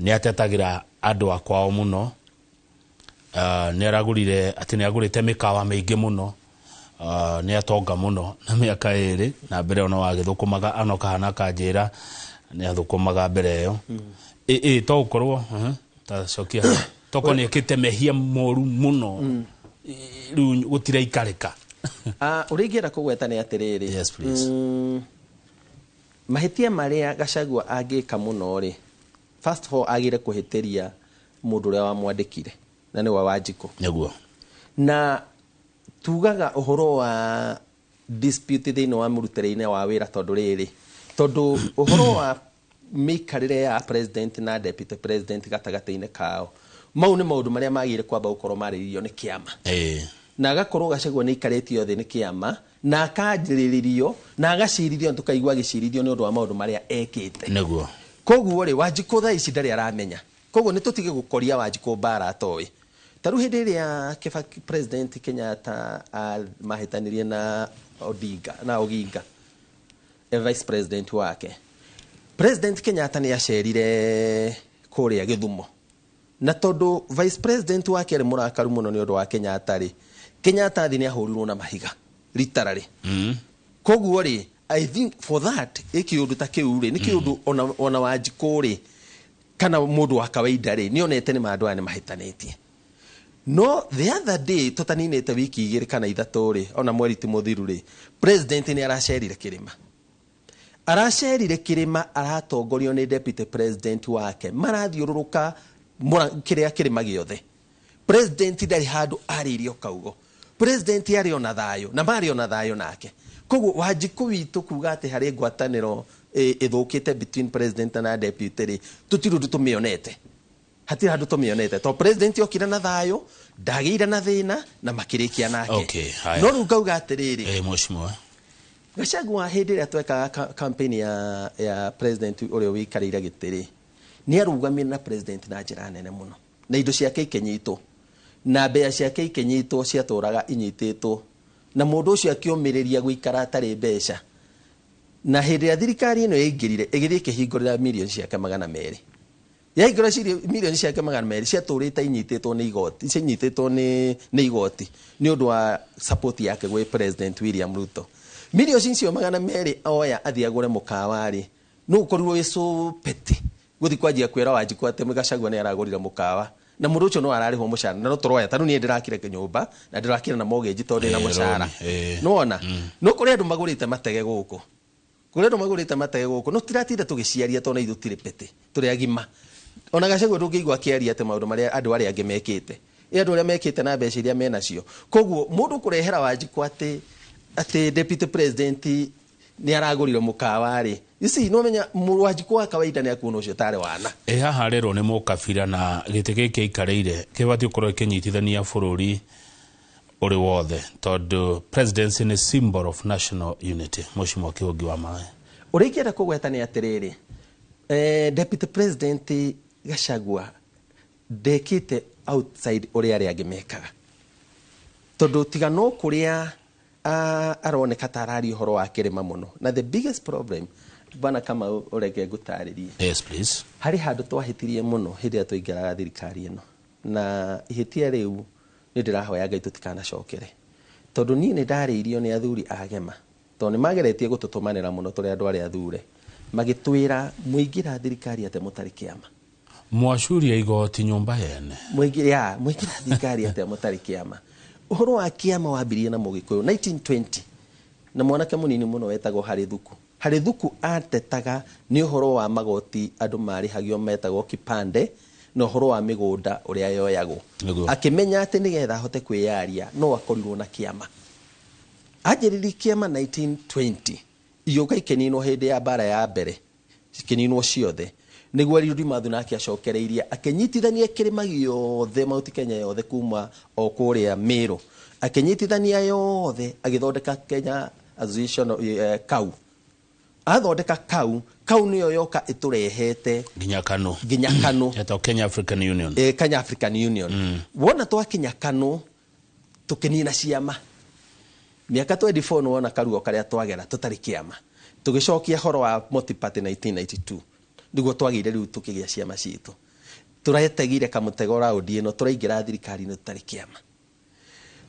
nĩ atetagĩra andũ a kwao mũno. Nĩ aragũrire atĩ nĩ agũrĩte mĩkawa mĩingĩ mũno, nĩ atonga mũno na mĩaka 2, na mbere ĩyo no agĩthũkũmaga, ano kahana kanjĩra nĩ athũkũmaga mbere ĩyo. Ĩ to gũkorwo ta cokia hau. Tokorwo nĩ ekĩte mehia moru mũno, rĩu gũtiraikarĩka. Ũrĩa ingĩenda kũgweta nĩ atĩrĩrĩ, Yes, please. Mahĩtia marĩa Gachagua angĩka mũno rĩ, first of all agĩre kũhĩtĩria mũndũ ũrĩa wamwandĩkire, na nĩwe Wanjikũ. Na tugaga ũhoro wa dispute thĩinĩ wa mũrutĩre-inĩ wa wĩra, tondũ rĩrĩ, tondũ ũhoro wa mĩikarĩre ya president na deputy president gatagatĩ-inĩ kao, mau nĩ maũndũ marĩa magĩrĩire kwamba gũkorwo marĩrĩirio nĩ kĩama, na agakorwo Gachagua nĩ aikarĩtio thĩ nĩ kĩama na akanjĩrĩrio na agacirithio, na tũkaigua agĩcirithio nĩ ũndũ wa maũndũ marĩa ekĩte. Koguo rĩ, Wanjikũ thaa ici ndarĩ aramenya, koguo nĩ tũtige gũkoria Wanjikũ mbara atoĩ. Ta rĩu hĩndĩ ĩrĩa Kibaki, President Kenyatta mahĩtanirie na Odinga, na Oginga, vice president wake, President Kenyatta nĩ acerire kũrĩa Gĩthumo, na tondũ vice president wake arĩ mũrakaru mũno nĩ ũndũ wa Kenyatta rĩ, Kenyatta thi nĩ ahũrirwo na mahiga literally. Koguo rĩ, I think for that, ĩ kĩũndũ ta kĩu rĩ, nĩ kĩũndũ ona Wanjikũ rĩ, kana mũndũ wa kawaida rĩ, nĩ onete nĩ andũ aya nĩ mahĩtanĩtie. No the other day, tũtaninĩte wiki 2 kana 3 rĩ, ona mweri ti mũthiru rĩ, president nĩ aracerire kĩrĩma, aracerire kĩrĩma aratongorio nĩ deputy president wake, marathiũrũrũka kĩrĩa kĩrĩma gĩothe. President ndarĩ handũ arĩirio kaugo, president arĩ ona thayũ na marĩ ona thayũ nake. Koguo Wanjikũ witũ kuga atĩ harĩ ngwatanĩro ĩthũkĩte between president na deputy rĩ, tũtirĩ ũndũ tũmĩonete, hatirĩ handũ tũmĩonete, to president okire na thayũ, ndagĩire na thĩna na makĩrĩkia nake. Okay, haya. No rĩu ngauga atĩrĩrĩ, Mheshimiwa. Gachagua hĩndĩ ĩrĩa twekaga campaign ya president ũrĩa wĩikarĩire gĩtĩ rĩ, nĩ arũgamire na president na njĩra nene mũno, na indo ciake ikĩnyitwo na mbea ciake ikĩnyitwo, ciatũraga inyitĩtwo, na mũndũ ũcio akĩũmĩrĩria gũikara atarĩ mbeca. Na hĩndĩ ĩrĩa thirikari ĩno yaingĩrire, ĩgĩthiĩ ĩkĩhingũrĩra mirioni ciake 200, yaingĩra mirioni ciake 200 ciatũrĩte inyitĩtwo nĩ igoti, cinyitĩtwo nĩ igoti nĩ ũndũ wa support yake gwĩ President William Ruto. Mirioni icio 200 oya athiĩ agũre mũkawa rĩ, no ũkorirwo wĩ so petty gũthiĩ kwanjia kwĩra Wanjikũ atĩ Gachagua nĩ aragũrire mũkawa, na mũndũ ũcio no ararĩhwo mũcara, na no tũroya. Ta rĩu niĩ ndĩrakire nyũmba na ndĩrakire na mortgage tondũ ndĩna mũcara. Nĩwona no kũrĩ andũ magũrĩte matege gũkũ, kũrĩ andũ magũrĩte matege gũkũ, no tiratinda tũgĩciaria tondũ ithuĩ tũtirĩ petty, tũrĩ agima. Ona Gachagua ndũngĩigua akĩaria atĩ maũndũ marĩa andũ arĩa angĩ mekĩte, ĩ andũ arĩa mekĩte na mbeca iria menacio. Koguo mũndũ kũrehera Wanjikũ atĩ deputy president Nĩ aragũrire mũkawa rĩ. You see, no menya mũrwanjikũ wa kawaida nĩ akuona ũcio tarĩ wana. Ĩ haha rĩrwo nĩ mũkabira na gĩtĩ gĩkĩ aikarĩire kĩbatiĩ gũkorwo kĩnyitithania bũrũri ũrĩ wothe, tondũ presidency nĩ symbol of national unity. Mheshimiwa Kĩhũngi wa Maĩ, ũrĩa ingĩenda kũgweta nĩ atĩrĩrĩ, Deputy President Gachagua ndekĩte outside ũrĩa arĩa angĩ mekaga, tondũ tiga no kũrĩa aroneka ta araria ũhoro wa kĩrĩma mũno. Na the biggest problem, bwana Kamau, ũreke ngũtarĩrie. Yes, please. Harĩ handũ twahĩtirie mũno hĩndĩ ĩrĩa twaingĩraga thirikari ĩno, na ihĩtia rĩu nĩ ndĩrahoya Ngai tũtikanacokere, tondũ niĩ nĩ ndarĩirio nĩ athuri a Gema, tondũ nĩ mageretie gũtũtũmanĩra mũno tũrĩ andũ arĩa athure, magĩtwĩra mũingĩra thirikari atĩ mũtarĩ kĩama. Mwacuria igoti nyũmba yene. Mũingĩra thirikari atĩ mũtarĩ kĩama. Ũhoro wa kĩama wambirie na Mũgĩkũyũ 1920 na mwanake mũnini mũno wetagwo Harĩ Thuku. Harĩ Thuku atetaga nĩ ũhoro wa magoti andũ marĩhagio metagwo kipande, na ũhoro wa mĩgũnda ũrĩa yoyagwo. Akĩmenya atĩ nĩgetha ahote kwĩyaria no akorirwo na kĩama. Anjĩrĩirie kĩama 1920, igĩũka ikĩninwo hĩndĩ ya mbara ya mbere, cikĩninwo ciothe. Nĩguo Eliud Mathu nake acokereirie akĩnyitithania kĩrĩma gĩothe Mount Kenya yothe kuma o kũrĩa Meru, akĩnyitithania yothe agĩthondeka Kenya Association KAU. Athondeka KAU, KAU nĩyo yoka ĩtũrehete nginya KANU, nginya KANU. Etagwo Kenya African Union. Kenya African Union. Wona twakinya KANU tũkĩnina ciama. Mĩaka 24 nĩwona karuo karĩa twagera tũtarĩ kĩama. Tũgĩcokia horo wa multi-party 1992 nĩguo twagĩire rĩu tũkĩgĩa ciama citũ. Tũretegire kamũtego raundi ĩno, tũraingĩra thirikari-inĩ tũtarĩ kĩama.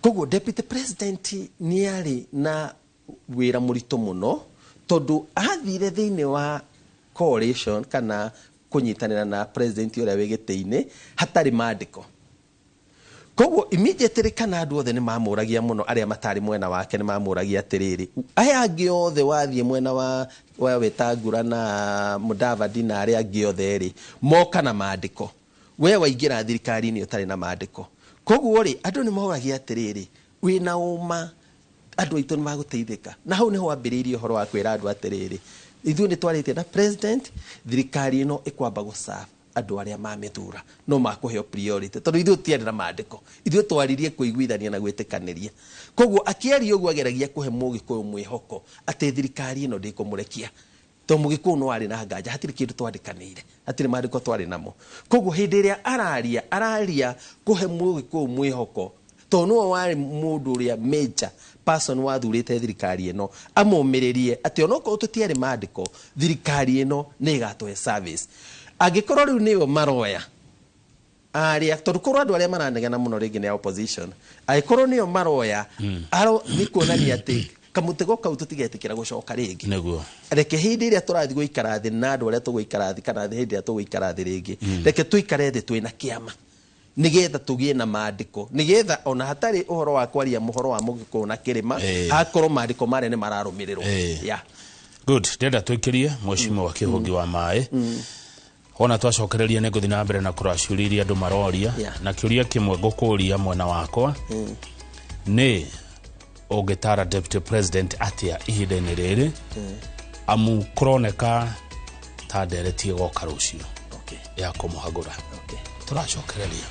Koguo Deputy President nĩ arĩ na wĩra mũritũ mũno, tondũ athire thĩinĩ wa coalition kana kũnyitanĩra na president ũrĩa wĩ gĩtĩ-inĩ hatarĩ mandĩko. Koguo immediately kana andũ othe nĩ mamũragia mũno, arĩa matarĩ mwena wake nĩ mamũragia atĩrĩrĩ, aya angĩ othe wathiĩ mwena wa Wetangula na Mudavadi na arĩa angĩ othe rĩ, moka na mandĩko, we waingĩra thirikari-inĩ ũtarĩ na mandĩko. Koguo rĩ, andũ nĩ moragia atĩrĩrĩ, wĩna ũma andũ aitũ nĩ magũteithĩka. Na hau nĩho wambĩrĩirie ũhoro wa kwĩra andũ atĩrĩrĩ, ithuĩ nĩ twarĩtie na president, thirikari ĩno ĩkwamba gũserve andũ arĩa mamĩthura, no makũheo priority, tondũ ithuĩ tũtiarĩ na mandĩko, ithuĩ twaririe kũiguithania na gwĩtĩkanĩria. Koguo akĩaria ũguo ageragia kũhe Mũgĩkũyũ mwĩhoko atĩ thirikari ĩno ndĩkũmũrekia, tondũ Mũgĩkũyũ no arĩ na nganja, hatirĩ kĩndũ twandĩkanĩire, hatirĩ mandĩko twarĩ namo. Koguo hĩndĩ ĩrĩa araria, araria kũhe Mũgĩkũyũ mwĩhoko, tondũ nĩwe warĩ mũndũ ũrĩa major person wathurĩte thirikari ĩno, amũmĩrĩrie atĩ onokorwo tũtiarĩ mandĩko, thirikari ĩno nĩ ĩgatũhe service. Angĩkorwo rĩu nĩo maroya arĩa, tondũ korwo andũ arĩa maranegena mũno rĩngĩ nĩ opposition, angĩkorwo nĩo maroya, nĩ kuonania atĩ kamũtego kau tũtigetĩkĩra gũcoka rĩngĩ. Nĩguo. Reke hĩndĩ ĩrĩa tũrathiĩ gũikara thĩ na andũ arĩa tũgũikara thĩ, kana hĩndĩ ĩrĩa tũgũikara thĩ rĩngĩ, reke tũikare thĩ twĩna kĩama, nĩgetha tũgĩe na mandĩko, nĩgetha ona hatarĩ ũhoro wa kwaria mũhoro wa Mũgĩkũyũ na kĩrĩma, hakorwo mandĩko marĩa nĩ mararũmĩrĩrwo. Yeah. Good. Ndĩrenda twĩkĩrie Mheshimiwa Kĩhũngi wa Maĩ. Ona twacokereria nĩ ngũthiĩ na mbere na kũraciũria iria andũ maroria, na kĩũria kĩmwe ngũkũria mwena wakwa nĩ ũngĩtara Deputy President atĩa ihinda-inĩ rĩrĩ, amu kũroneka ta ndereti ĩgoka rũciũ ya kũmũhagũra. Tũracokereria.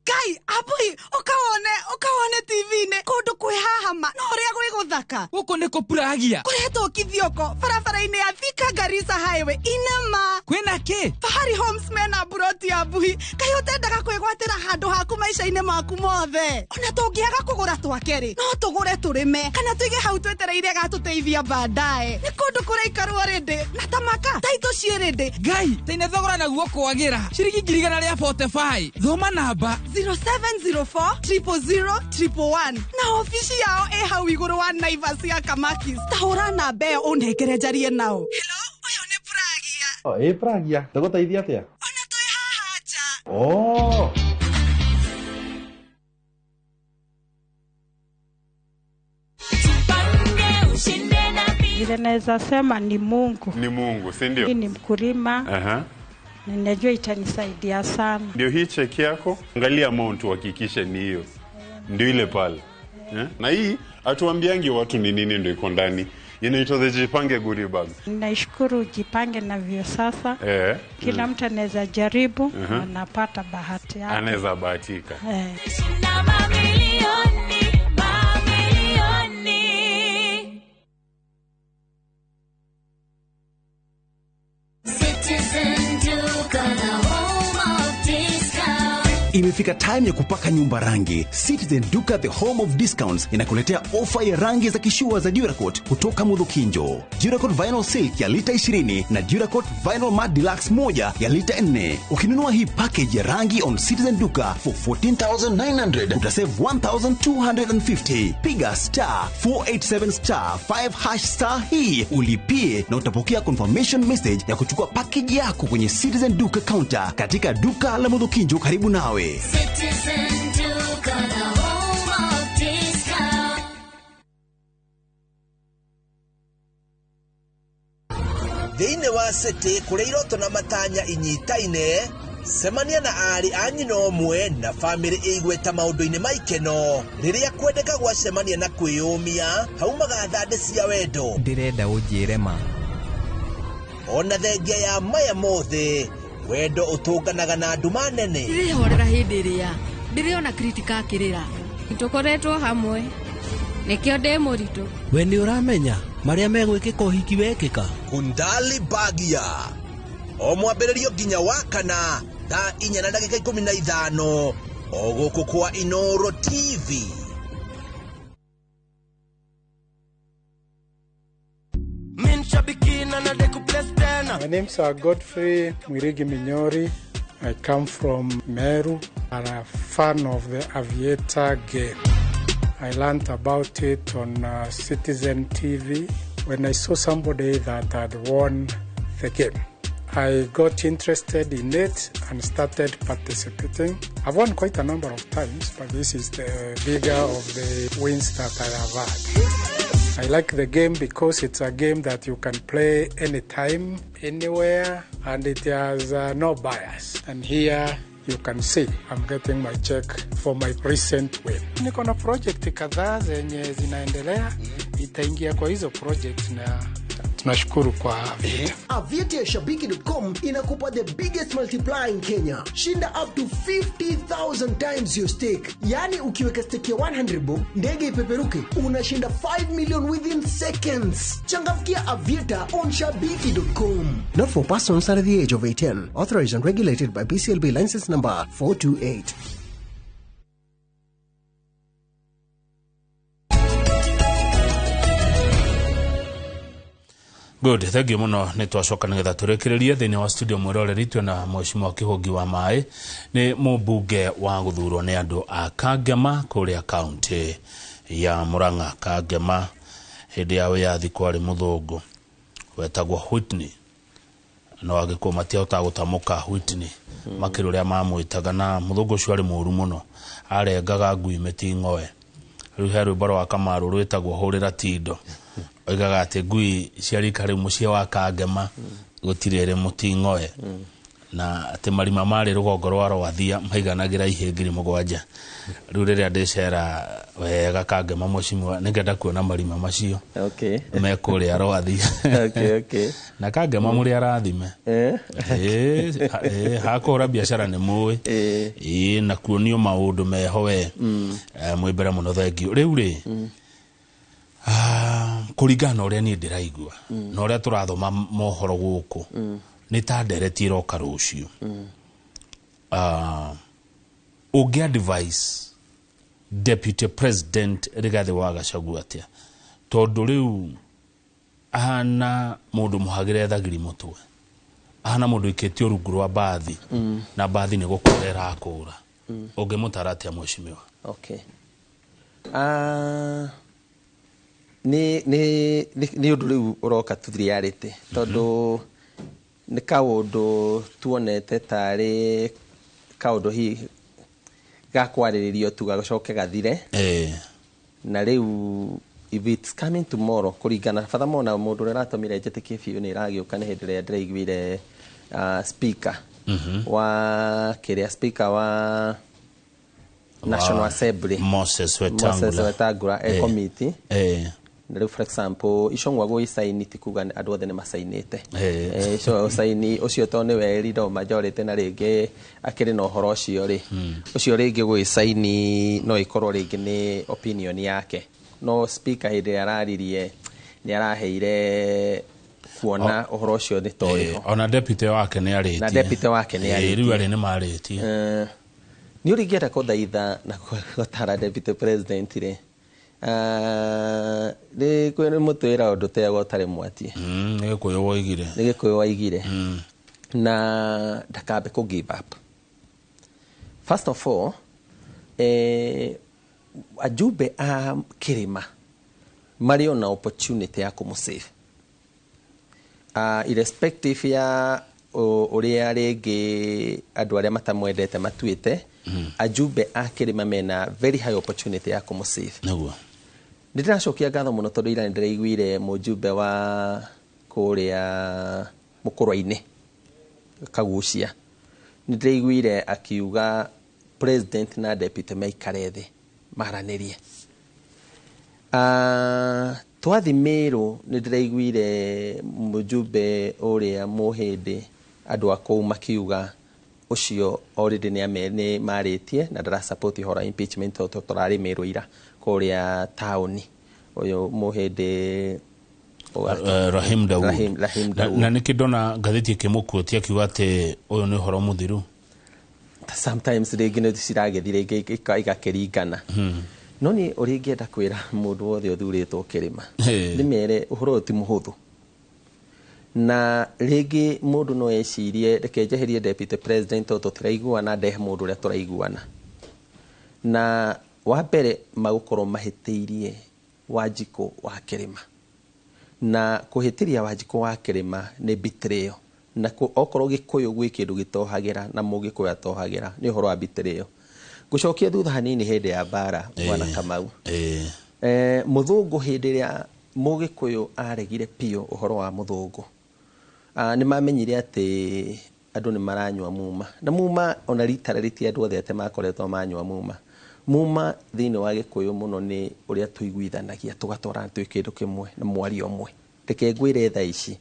Kai, abui, ukawone TV-inĩ kũndũ kwĩ haha ma, no ũrĩa gwĩ gũthaka. Gũkũ nĩ kũpuragia. Kũretwo Kithioko, barabara-inĩ ya Thika Garissa Highway, inema. Kwĩna kĩ? Fahari Homes mena mburoti ya mbuhi. Kaĩ ũtendaga kwĩgwatĩra handũ haku maica-inĩ maku mothe? Ona tũngĩaga kũgũra twake rĩ, no tũgũre tũrĩme, kana tũige hau twetereire gatũteithia baadaye. Nĩ kũndũ kũraikarwo rĩndĩ, na tamaka, taitũ ciĩ rĩndĩ. Ngai, taine thogora naguo kwagĩra. Ciringi 1,145. Thoma namba 0704 000 111. Na ofici yao ĩ hau igũrũ wa Naivas ya Kamakis. Ta hũra namba ĩyo ũnengere njarie nao. Hello, ũyũ nĩ Pragia. Oh, ĩ Pragia, tũgũteithia atĩa? Ona twĩ haha nja. Oh. Vile naweza sema ni Mungu. Ni Mungu, si ndio? Mimi ni mkulima. Ninajua itanisaidia sana. Ndio hii cheki yako, angalia amount uhakikishe ni hiyo, ndio ile pale eh? Na hii hatuambiangi watu ni nini ndio iko ndani, inaitwa the Jipange goodie bag. Naishukuru Jipange na Viusasa. Kila mtu anaweza jaribu, anapata bahati yake. Anaweza bahatika. Imefika time ya kupaka nyumba rangi. Citizen Duka, the home of discounts, inakuletea ofa ya rangi za kishua za Duracoat kutoka Mudhukinjo. Duracoat Vinyl Silk ya lita 20 na Duracoat Vinyl Matte Deluxe 1 ya lita 4. Ukinunua hii package ya rangi on Citizen Duka for 14,900 utasave 1,250. Piga star 487 star 5 hash star hii ulipie na utapokea confirmation message ya kuchukua package yako kwenye Citizen Duka counter katika duka la Mudhukinjo karibu nawe. Citizen Duka, the home of discount. Thĩinĩ wa city kũrĩa iroto na matanya inyitaine, cemania na aarĩ a nyina ũmwe na bamĩrĩ ĩigweta maũndũ-inĩ ma ikeno. Rĩrĩa kwendeka gwacemania na kwĩyũmia, haumaga thandĩ cia wendo. Ndĩrenda ũnjĩre ma. Ona thengia ya maya mothe, wendo ũtũnganaga na nduma nene. Ndĩrĩhorera hĩndĩ ĩrĩa ndĩrĩona Kritika akĩrĩra. Tũkoretwo hamwe nĩkĩo ndĩ mũritũ. We nĩ ũramenya marĩa megwĩkĩka ũhiki wekĩka. Kundali Bagia o mwambĩrĩrio nginya wa kana thaa 4:15 o gũkũ kwa Inoro TV. My name's Godfrey Mwirigi Minyori. I come from Meru and I'm a fan of the Aviator game. I learned about it on Citizen TV when I saw somebody that had won the game. I got interested in it and started participating. I've won quite a number of times, but this is the bigger of the wins that I have had. I like the game because it's a game that you can play anytime, anywhere, and it has no bias. And here you can see I'm getting my check for my recent win. Niko na project kadhaa zenye zinaendelea, itaingia kwa hizo project na tunashukuru kwa Aviator. Aviator ya Shabiki.com inakupa the biggest multiplier in Kenya. Shinda up to 50,000 times your stake. Yani ukiweka stake ya 100 bob, ndege ipeperuke, unashinda 5 million within seconds. Changamkia Aviator on Shabiki.com. Not for persons under the age of 18. Authorized and regulated by BCLB license number 428. Good, thank you muno. Nĩ twacoka nĩgetha tũrĩkĩrĩrie thĩinĩ wa studio mwĩroreri twĩna mheshimiwa Kĩhũngi wa Maĩ, nĩ mũmbunge wa gũthurwo nĩ andũ a Kangema kũrĩa kaunti ya Murang'a. Kangema hĩndĩ ya wĩyathi kwarĩ mũthũngũ wetagwo Whitney, no agĩkũyũ matiahotaga gũtamũka Whitney makĩria ũrĩa mamwĩtaga, na mũthũngũ ũcio arĩ mũũru mũno, arengaga ngui mĩting'oe. Rĩu he rwĩmbo rwa Kamaru rwĩtagwo hũrĩra tindo, oigaga atĩ ngui cia rika rĩu mũciĩ wa Kangema gũtirĩ ĩrĩ mũting'oe, na atĩ marima marĩ rũgongo rwa Rwathia maiganagĩra ihĩ 7,000. Rĩu rĩrĩa ndĩcera wega Kangema mheshimiwa, nĩngenda kuona marima macio me kũrĩa Rwathia. Na Kangema mũrĩ arathime, hakũhũra biacara nĩ mũĩ, na kuonio maũndũ meho we mwĩ mbere mũno. Thengiũ. Rĩu rĩ, kũringana na ũrĩa niĩ ndĩraigua na ũrĩa tũrathoma mohoro gũkũ, nĩ ta ndereti ĩroka rũciũ. Ũngĩ advise Deputy President Rigathi wa Gachagua atĩa? Tondũ rĩu ahana mũndũ mũhagĩre thagiri mũtwe, ahana mũndũ ikĩtio rungu rwa mbathi, na mbathi nĩ gũkũra ĩrakũra. Ũngĩmũtara atĩa mheshimiwa? Okay. Nĩ ũndũ rĩu ũroka to reality, tondũ nĩ kaũndũ tuonete tarĩ kaũndũ hihi gakwarĩrĩrio tu gagacoke gathire. Na rĩu if it's coming tomorrow, kũringana furthermore na mũndũ ũrĩa ũratũmire njĩtĩkie biũ nĩ ĩragĩũka, nĩ hĩndĩ ĩrĩa ndĩraiguire speaker Wa kĩrĩa speaker wa National Assembly Moses Wetangula. Moses Wetangula e committee. Na rĩu, for example, Icũng'wa gũgĩcaini ti kuga andũ othe nĩ macainĩte. Icio caini ũcio tondũ nĩwe leader of majority na rĩngĩ akĩrĩ na ũhoro ũcio rĩ, ũcio rĩngĩ gũgĩcaini no ĩkorwo rĩngĩ nĩ opinion yake, no speaker hĩndĩ ĩrĩa araririe nĩ araheire kuona ũhoro ũcio nĩ torĩho. Ona deputy wake nĩ arĩtie. Na deputy wake nĩ arĩtie. Rĩu arĩ nĩ marĩtie. Nĩ ũrĩa ingĩenda kũthaitha na gũtara deputy president rĩ, nĩ kwĩ mũtwĩra ũndũ teagwo ũtarĩ mwatie. Nĩ Gĩkũyũ woigire. Nĩ Gĩkũyũ waigire. Na ndakambe kũ give up. First of all, ajumbe a kĩrĩma marĩ ona opportunity ya kũmũsave, irrespective ya ũrĩa rĩngĩ andũ arĩa matamwendete matuĩte. Ajumbe a kĩrĩma mena very high opportunity ya kũmũsave. Nĩ ndĩracokia ngatho mũno tondũ ira nĩ ndĩraiguire mũjumbe wa kũrĩa mũkũrwa-inĩ Kagucia, nĩ ndĩraiguire akiuga president na deputy maikare thĩ maranĩrie. Twathi Meru nĩ ndĩraiguire mũjumbe ũrĩa mũhĩndĩ andũ a kũu makiuga ũcio already nĩ marĩtie na ndara support ũhoro wa impeachment tondũ tũrarĩ Meru ira kũrĩa taũni ũyũ mũhĩndĩ. Rahim Daud. Rahim Daud. Na nĩkĩ ndona ngathĩti ĩkĩmũkuotia akiuga atĩ ũyũ nĩ ũhoro mũthiru? Sometimes rĩngĩ nĩ ciragĩthiĩ rĩngĩ igakĩringana. No nĩ ũrĩa ingĩenda kwĩra mũndũ wothe ũthurĩtwo kĩrĩma, nĩ mere ũhoro ũyũ ti mũhũthũ, na rĩngĩ mũndũ no ecirie reke njeherie deputy president tondũ tũtiraiguana, ndehe mũndũ ũrĩa tũraiguana. Na wa mbere magũkorwo mahĩtĩirie Wanjikũ wa kĩrĩma, na kũhĩtĩria Wanjikũ wa kĩrĩma nĩ betrayal, na okorwo Gĩkũyũ gwĩ kĩndũ gĩtohagĩra na Mũgĩkũyũ atohagĩra nĩ ũhoro wa betrayal. Ngũcokia thutha hanini hĩndĩ ya mbara, Bwana Kamau. Mũthũngũ hĩndĩ ĩrĩa Mũgĩkũyũ aregire biũ ũhoro wa mũthũngũ, nĩ mamenyire atĩ andũ nĩ maranyua muma, na muma ona literally ti andũ othe atĩ makoretwo manyua muma. Muma thĩinĩ wa Gĩkũyũ mũno nĩ ũrĩa tũiguithanagia tũgatwarana twĩ kĩndũ kĩmwe na mwario ũmwe. Reke ngwĩre thaa ici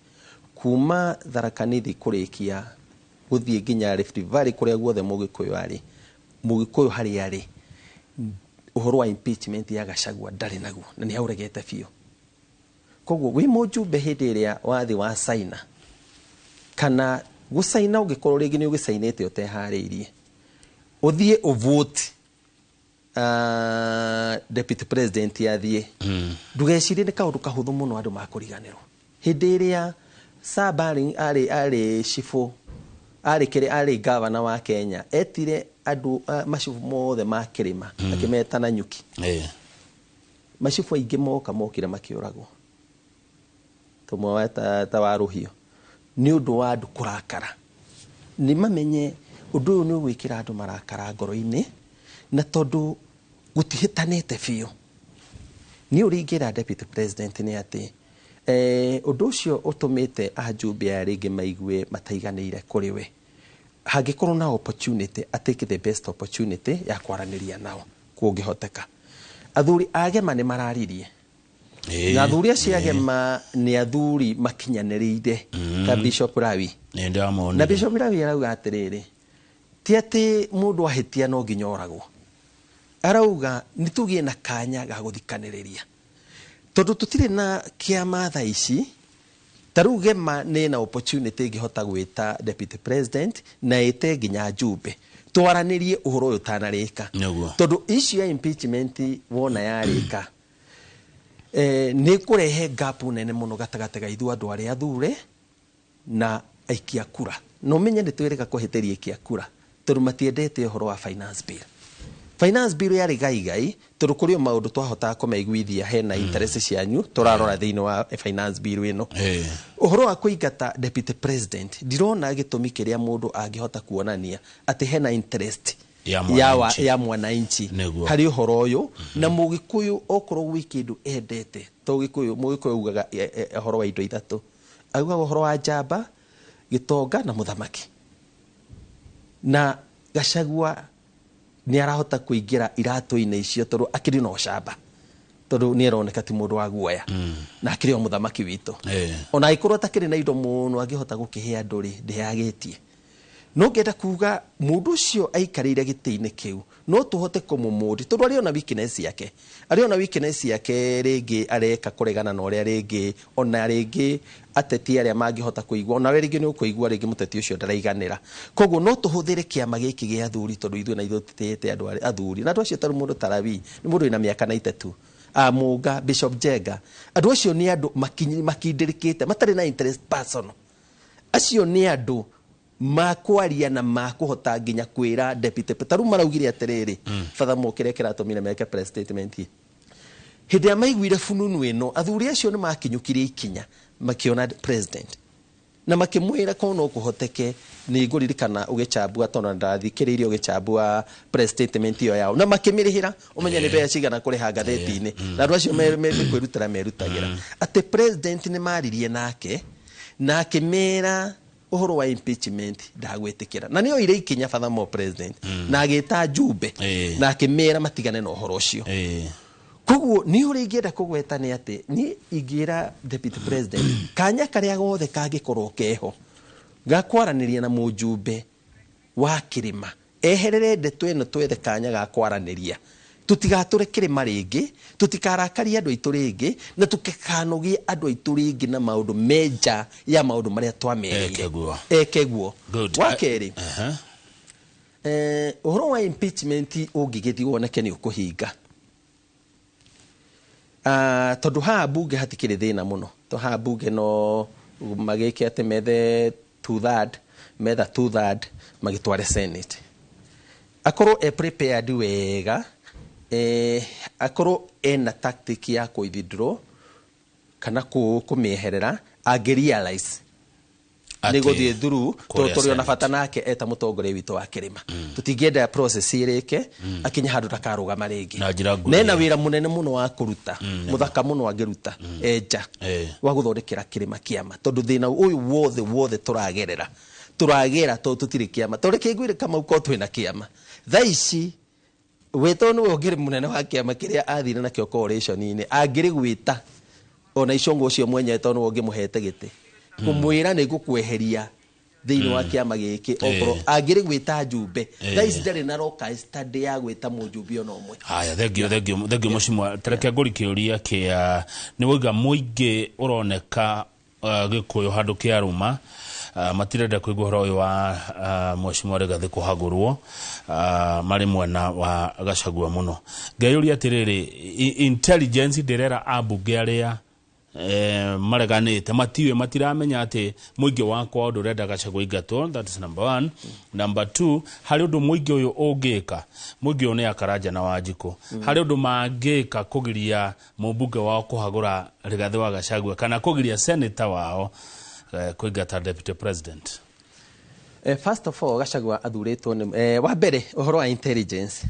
kuma Tharaka Nithi kũrĩkia gũthiĩ nginya Rift Valley kũrĩa guothe Mũgĩkũyũ arĩ, Mũgĩkũyũ harĩa arĩ, ũhoro wa impeachment ya Gachagua ndarĩ naguo na nĩ aũregete biũ. Koguo wĩ mũjumbe hĩndĩ ĩrĩa wathi wa caina kana gũcaina, ũngĩkorwo rĩngĩ nĩ ũgĩcainĩte ũteharĩirie, ũthiĩ ũvote deputy president athiĩ, ndũgecirie nĩ kaũndũ kahũthũ mũno andũ makũriganĩrwo. Hĩndĩ ĩrĩa Sir Baring arĩ cibũ, arĩ kĩrĩ arĩ gavana wa Kenya, etire andũ macibũ mothe ma kĩrĩma akĩmeta na nyuki. Macibũ aingĩ moka mokire makĩũragwo, tũmwe wa ta wa rũhiũ, nĩ ũndũ wa andũ kũrakara. Nĩ mamenye ũndũ ũyũ nĩ ũgwĩkĩra andũ marakara ngoro-inĩ, na tondũ gũtihĩtanĩte biũ. Nĩ ũrĩa ingĩra deputy president nĩ atĩ ũndũ ũcio ũtũmĩte ajumbe aya rĩngĩ maigue mataiganĩire kũrĩ we, hangĩkorwo na opportunity, a take the best opportunity ya kwaranĩria nao kũngĩhoteka. Athuri agema nĩ mararirie, na athuri acio agema nĩ athuri makinyanĩrĩire ta Bishop Rawi. Nĩ ndamonire. Na Bishop Rawi arauga atĩrĩrĩ, ti atĩ mũndũ ahĩtia no nginya oragwo, arauga nĩ tũgĩe na kanya ga gũthikanĩrĩria tondũ tũtirĩ na kĩama thaa ici. Ta rĩu gema nĩ na opportunity ĩngĩhota gwĩta deputy president na ĩte nginya njumbe twaranĩrie ũhoro ũyũ ũtanarĩka, tondũ issue ya impeachment wona yarĩka, nĩ kũrehe gap nene mũno gatagatĩ ga ithuĩ andũ arĩa athure na aikia kura. Na ũmenye nĩ twĩrĩga kũhĩtĩria aikia kura tondũ matiendete ũhoro wa finance bill. Finance bill yarĩ gaigai tondũ kũrĩ o maũndũ twahotaga kũmaiguithia hena interest cianyu tũrarora thĩinĩ wa finance bill ĩno. Ũhoro wa kũingata deputy president ndirona gĩtũmi kĩrĩa mũndũ angĩhota kuonania atĩ hena interest ya mwananchi harĩ ũhoro ũyũ. Na Mũgĩkũyũ okorwo gwĩ kĩndũ endete to Gĩkũyũ, Mũgĩkũyũ augaga ũhoro wa indo ithatũ, augaga ũhoro wa njamba, gĩtonga na mũthamaki. Na Gachagua nĩ arahota kũingĩra iratũ-inĩ icio tondũ akĩrĩ na ũcamba, tondũ nĩ aroneka ti mũndũ wa guoya, na akĩrĩ o mũthamaki witũ. Ona angĩkorwo atakĩrĩ na indo mũno angĩhota gũkĩhe andũ rĩ, ndĩyagĩtie. No ngenda kuga mũndũ ũcio aikarĩire gĩtĩ-inĩ kĩu no tũhote kũmũmũndi, tondũ arĩ ona weakness yake, arĩ ona weakness yake rĩngĩ areka kũregana na ũrĩa rĩngĩ ona rĩngĩ ateti arĩa mangĩhota kũigua, ona we rĩngĩ nĩ ũkũigua rĩngĩ mũteti ũcio ndaraiganĩra. Koguo no tũhũthĩre kĩama gĩkĩ gĩa athuri, tondũ ithuĩ na ithuĩ tũtĩĩte andũ arĩa athuri, na andũ acio tarĩ mũndũ tarawi nĩ mũndũ wĩna mĩaka 92, Mũnga, Bishop Njenga, andũ acio nĩ andũ makindĩrĩkĩte, matarĩ na interest personal. Acio nĩ andũ makwaria na makũhota nginya kwĩra deputy. Ta rĩu maraugire atĩrĩrĩ, Father Mo, kĩrĩa kĩratũmire meke press statement hĩndĩ ĩrĩa maiguire fununu ĩno, athuri acio nĩ makinyũkirie ikinya makĩona president na makĩmwĩra korwo no kũhoteke. Nĩ ngũririkana ũgĩchambua, tondũ ndathikĩrĩirie ũgĩchambua press statement ĩyo yao, na makĩmĩrĩhĩra. Ũmenye nĩ mbeca cigana kũrĩha ngathĩti-inĩ, na andũ acio nĩ kwĩrutĩra merutagĩra. Atĩ president nĩ maririe nake na akĩmera ũhoro wa impeachment ndagwĩtĩkĩra, na nĩ oire ikinya, furthermore, president na agĩta njumbe na akĩmera matigane na ũhoro ũcio. Koguo nĩ ũrĩa ingĩenda kũgweta nĩ atĩ niĩ ingĩra deputy president kanya karĩa gothe kangĩkorwo keho ga kwaranĩria na mũjumbe wa kĩrĩma, eherere ndeto ĩno, twethe kanya ga kwaranĩria, tũtigatũre kĩrĩma rĩngĩ, tũtikarakarie andũ aitũ rĩngĩ, na tũtikanogie andũ aitũ rĩngĩ na maũndũ menja ya maũndũ marĩa twamerĩire. Eke guo. Eke guo. Good. Wa kerĩ, ũhoro wa impeachment ũngĩgĩthiĩ woneke nĩ ũkũhinga, tondũ haha bunge hatikĩrĩ thĩna mũno, to haha bunge no magĩke atĩ methe two third, metha two third magĩtware Senate. Akorwo e prepared wega, akorwo ena tactic ya kũ withdraw kana kũmĩeherera angĩ realize nĩ gũthiĩ through, kũrĩa tondũ tũrĩ ona Senate. Bata nake eta mũtongoria witũ wa kĩrĩma, tũtingĩenda process ĩrĩke akinye handũ ndakarũgama rĩngĩ. Na njĩra nguhĩ. Nena wĩra mũnene mũno wa kũruta, mũthaka mũno angĩruta enja wa gũthondekera kĩrĩma kĩama, tondũ thĩna ũyũ wothe wothe tũragerera tũragera tondũ tũtirĩ kĩama. Tondũ reke ngwĩre, Kamau, ko twĩna kĩama thaa ici wĩtwo nĩwe ũngĩrĩ mũnene wa kĩama kĩrĩa athire nakĩo coalition-inĩ, angĩrĩ gwĩta ona icongo ũcio mwenyewe, tondũ nĩwe ũngĩmũhete gĩtĩ kũmwĩra nĩ ngũkweheria thĩinĩ wa kĩama gĩkĩ, okorwo angĩrĩ gwĩta njumbe thaa ici ndarĩ na local study ya gwĩta mũjumbe ona ũmwe. Haya, thengio, thengio, thengio mũcimwa. Tareke ngũri kĩũria kĩa nĩ wauga mũingĩ ũroneka gĩkũyũ handũ kĩarũma, matirenda kũigua ũhoro ũyũ wa mheshimiwa Rigathĩ kũhagũrwo, marĩ mwena wa Gachagua mũno. Ngeyũria atĩrĩrĩ, intelligence ndĩrera ambunge arĩa mareganĩte matiũĩ, matiramenya atĩ mũingĩ wakwa ũndũ ũrenda Gachagua ingatwo? That is number one. Number two, harĩ ũndũ mũingĩ ũyũ ũngĩka, mũingĩ ũyũ nĩ Akaranja na Wanjikũ, harĩ ũndũ mangĩka kũgiria mũmbunge wao kũhagũra Rigathĩ wa Gachagua kana kũgiria senator wao kũingata deputy president? First of all, Gachagua athurĩtwo nĩ wa mbere ũhoro wa intelligence.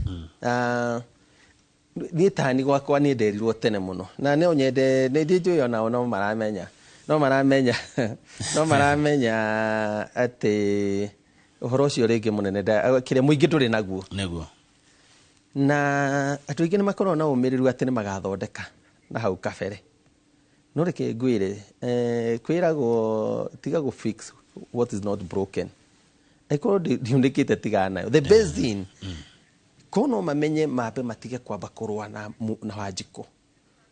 Niĩ tani gwakwa niĩ nderirwo tene mũno, na no nyende nĩ njũĩ onao no maramenya atĩ ũhoro ũcio rĩngĩ mũnene kĩrĩa mũingĩ ndũrĩ naguo. Na andũ aingĩ nĩ makoragwo na ũmĩrĩru atĩ nĩ magathondeka na hau kabere, no reke ngwĩre, kwĩragwo tiga gũ fix what is not broken. Angĩkorwo ndiunĩkĩte, tigana nayo. The best thing ko no mamenye mambe matige kwamba kũrũa na Wanjikũ,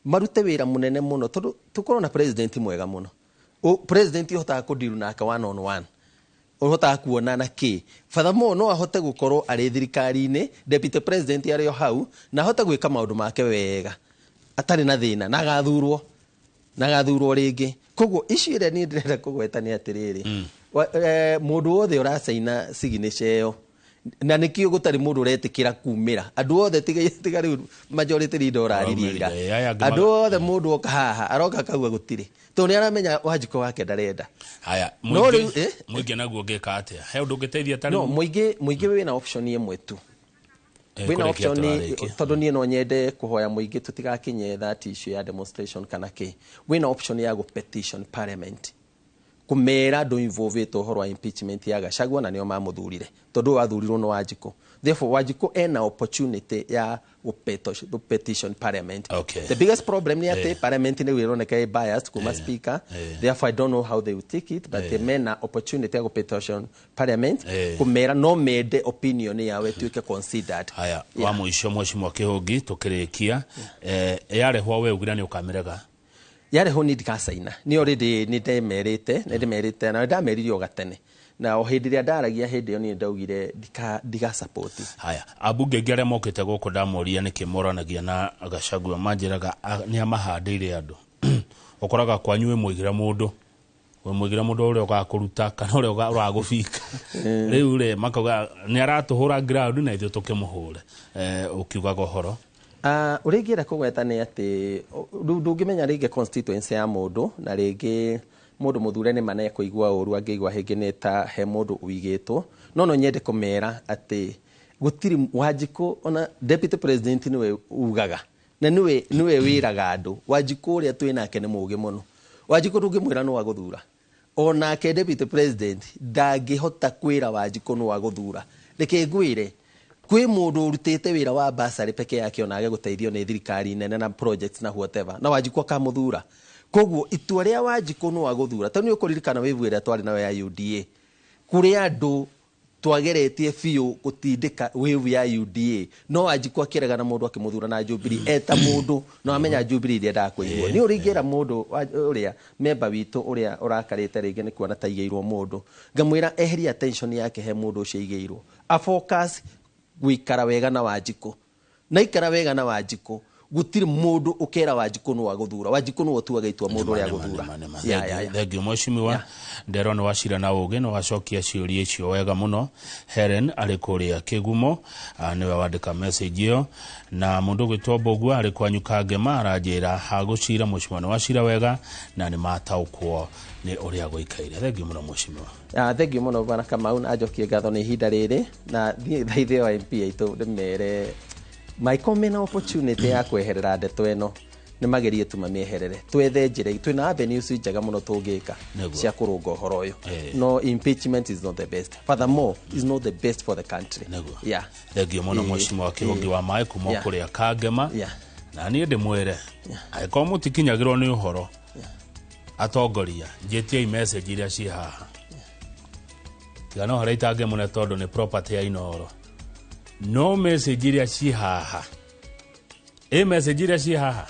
marute wĩra mũnene mũno, tondũ tũkorwo na president mwega mũno. President ũhotaga kũdeal nake one on one, ũhotaga kuona na kĩ. Furthermore, no ahote gũkorwo arĩ thirikari-inĩ, deputy president arĩ o hau, na ahote gwĩka maũndũ make wega atarĩ na thĩna, na agathurwo rĩngĩ. Koguo issue ĩrĩa niĩ ndĩrenda kũgweta nĩ atĩrĩrĩ, mũndũ wothe ũracaina signature ĩyo, na nĩkĩo gũtarĩ mũndũ ũretĩkĩra kumĩra, andũ othe tiga rĩu majority leader ũraririe ira. Aya angĩ Andũ othe, mũndũ oka haha aroka akauga gũtirĩ, tondũ nĩ aramenya Wanjikũ wake ndarenda. Haya. No Mũingĩ, rĩu, mũingĩ naguo ũngĩka atĩa? He ũndũ ũngĩteithia ta No rĩu? mũingĩ wĩna option ĩmwe tu. Wĩna Kũrĩkia option. Tũrarĩkia. Tondũ niĩ no nyende kũhoya mũingĩ tũtigakinye that issue ya demonstration kana kĩ. Wĩna option ya gũ petition parliament. Kũmera ndũ involvĩtwo ũhoro wa impeachment ya Gachagua, na nĩo mamũthurire, tondũ wathurirwo nĩ Wanjikũ. Therefore Wanjikũ ena opportunity ya petition parliament. The biggest problem nĩ atĩ parliament nĩ ĩroneka ĩ biased kuma speaker. Therefore I don't know how they will take it, but mena opportunity ya petition parliament kũmera no mende opinion yao ĩtuĩke considered. Haya, wa mũico, mheshimiwa Kĩhũngi, tũkĩrĩkia, yarehwo we ugire nĩ ũkamĩrega? Yarehwo ni ndikacaina. Nĩ already nĩ ndemerĩte, nĩ ndĩmerĩte na ndamerire o gatene, na o hĩndĩ ĩrĩa ndaragia hĩndĩ ĩyo niĩ ndaugire ndiga support. Haya, ambunge aingĩ arĩa mokĩte gũkũ ndamoria nĩkĩ moranagia na Gachagua, manjĩraga nĩ amahandĩire andũ. Ũkoraga kwanyu wĩ mũigĩra mũndũ, wĩ mũigĩra mũndũ ũrĩa ũgakũruta kana ũrĩa ũragũbika rĩu rĩ, makauga nĩ aratũhũra ground na ithuĩ tũkĩmũhũre. Ũkiugaga ũhoro? Ũrĩa ingĩenda kũgweta nĩ atĩ ndũngĩmenya rĩngĩ constituency ya mũndũ, na rĩngĩ mũndũ mũthure nĩ mana ekũigua ũru angĩigua hĩngĩ nĩ ta he mũndũ ũigĩtwo. No nyende kũmera atĩ gũtirĩ Wanjikũ, ona deputy president nĩwe ugaga na nĩwe wĩraga andũ. Wanjikũ ũrĩa twĩ nake nĩ mũũgĩ mũno. Wanjikũ ndũngĩmwĩra nĩ wa gũthura, onake deputy president ndangĩhota kwĩra Wanjikũ nĩ wa gũthura. Reke ngwĩre, kwĩ mũndũ ũrutĩte wĩra wa basarĩ peke yake ona age gũteithio nĩ thirikari nene na projects na whatever, na Wanjikũ akamũthura. Koguo itua rĩa Wanjikũ nĩ wa gũthura, tondũ nĩ ũkũririkana wĩvu ĩrĩa twarĩ nayo ya UDA, kũrĩ andũ twageretie biũ gũtindĩka wĩvu ya UDA, no Wanjikũ akĩrega na mũndũ akĩmũthura na Jubilee eta mũndũ, no amenya Jubilee ndĩendaga kũigua. Nĩ ũrĩa ingĩra mũndũ ũrĩa memba witũ ũrĩa ũrakarĩte rĩngĩ nĩ kuona ta aigĩirwo mũndũ, ngamwĩra eherie attention yake he mũndũ ũcio aigĩirwo, a focus gũikara wega na Wanjikũ, na ikara wega na Wanjikũ, gũtirĩ mũndũ ũkera Wanjikũ nĩ wa gũthura. Wanjikũ nĩwe ũtuaga itua mũndũ ũrĩa agũthura. Thengiũ mheshimiwa, nderwo nĩ wacira na ũgĩ, nĩ wacokia ciũria icio wega mũno. Helen arĩ kũrĩa Kĩgumo, nĩwe wandĩka message ĩyo, na mũndũ ũgwĩtwo Mbũgua arĩ kwanyu Kangema aranjĩra hagũcira mheshimiwa nĩ wacira wega na nĩ mataũkwo nĩ ũrĩa gũikaire. Thengiũ mũno mheshimiwa. Thengiũ mũno bwana Kamau, na njokie ngatho nĩ ihinda rĩrĩ, na thiĩ thaithe wa MP aitũ ndĩmere maiko mena opportunity ya kweherera ndeto ĩno, nĩ magerie tu mamĩeherere, twethe njĩra, twĩna avenues njega mũno tũngĩka cia kũrũnga ũhoro ũyũ. No impeachment is not the best, furthermore is not the best for the country. Yeah. Thengiũ mũno mheshimiwa Kĩhũngi wa Maĩ kuma kũrĩa Kangema. Na niĩ ndĩmwĩre angĩkorwo mũtikinyagĩrwo nĩ ũhoro, atongoria njĩtiai message iria ciĩ haha, tiga no harĩa itangĩmũne tondũ nĩ property ya Inooro, no message iria ciĩ haha, ĩ message iria ciĩ haha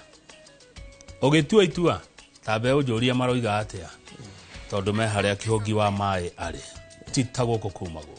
ũgĩtua itua ta mbeũ njũria maroiga atĩa, tondũ me harĩa Kĩhũngi wa Maĩ arĩ ti ta gũkũ kumagwo.